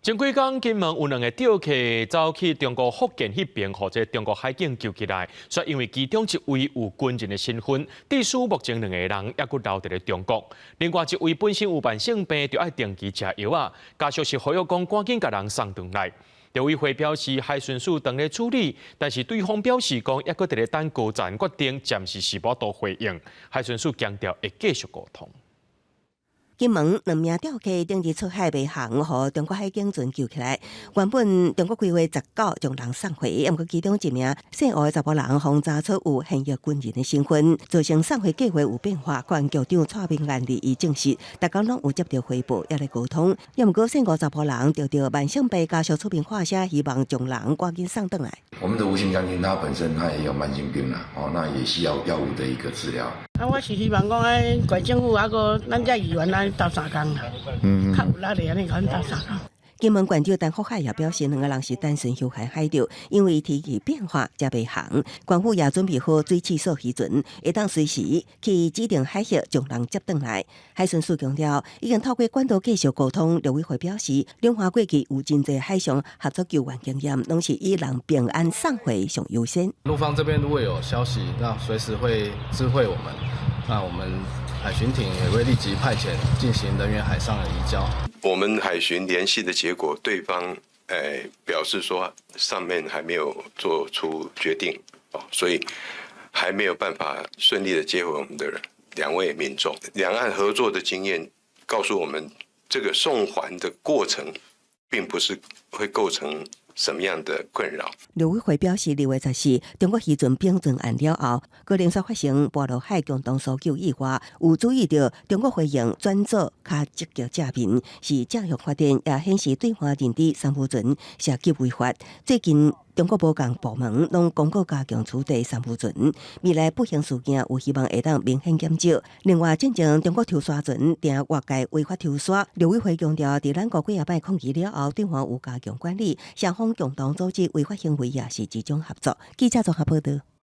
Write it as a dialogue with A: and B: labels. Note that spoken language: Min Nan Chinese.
A: 前幾工金門有兩个釣客走去中國福建彼邊，予這中國海警救起來，卻因為其中一位有軍人的身份，致使目前兩个人猶閣留佇咧中國。另外一位本身有慢性病，著愛定期食藥仔。家屬是呼籲講趕緊共人送轉來。陸委會表示海巡署正咧處理，但是對方表示講猶閣佇咧等高層決定，暫時是無法度回應。海巡署強調會繼續溝通。
B: 金門兩名釣客頂日出海迷航，予中國海警船救起來。原本中國規劃19將人送回，毋過其中一名姓吳的查埔人，予查出有現役軍人的身份，造成送回計劃有變化。國安局長蔡明彥日伊證實，逐工攏有接著回報，猶咧溝通。毋過姓吳查埔人著著慢性病，家屬出面發聲，希望將人趕緊送轉來。
C: 我們的吳姓將軍，他本身他也有慢性病啦，哦，那也需要藥物的一個治療。
D: 啊，我是希望講，哎，縣政府啊閣咱遮議員來鬥相共啦，較有力的按呢共阮鬥相共。
B: 金門縣長陳福海也表示，兩个人是單純休閒海釣，因為天氣變化才迷航。縣府也準備好水試索漁船，會當隨時去指定海域將人接轉來。海巡署強調，已經透過管道繼續溝通。陸委會表示，兩岸過去有真濟海上合作救援經驗，攏是以人平安送回上優先。
E: 陸方這邊如果有消息，那隨時會知會我們。那我們海巡艇也會立即派遣進行人員海上的移交。
F: 我們海巡聯繫的結果，對方表示說上面還沒有做出決定，哦，所以還沒有辦法順利的接回我們的兩位民眾。兩岸合作的經驗告訴我們，這個送還的過程，並不是會構成什麼樣的困擾？
B: 陸委會表示，2月14，中國漁船併船案了後，閣連續發生波羅海共同搜救意外，有注意著中國回應轉做較積極正面，是正向發展，也顯示對岸認知三無船涉及違法。最近中國無仝部門攏公告加強取締三無船，未來不幸事件有希望會當明顯減少。另外，進前中國抽沙船佇外界違法抽沙，陸委會強調，佇咱國幾仔擺抗議了後，對岸有加強管理，雙方共同阻止違法行為，也是一種合作。記者綜合報導。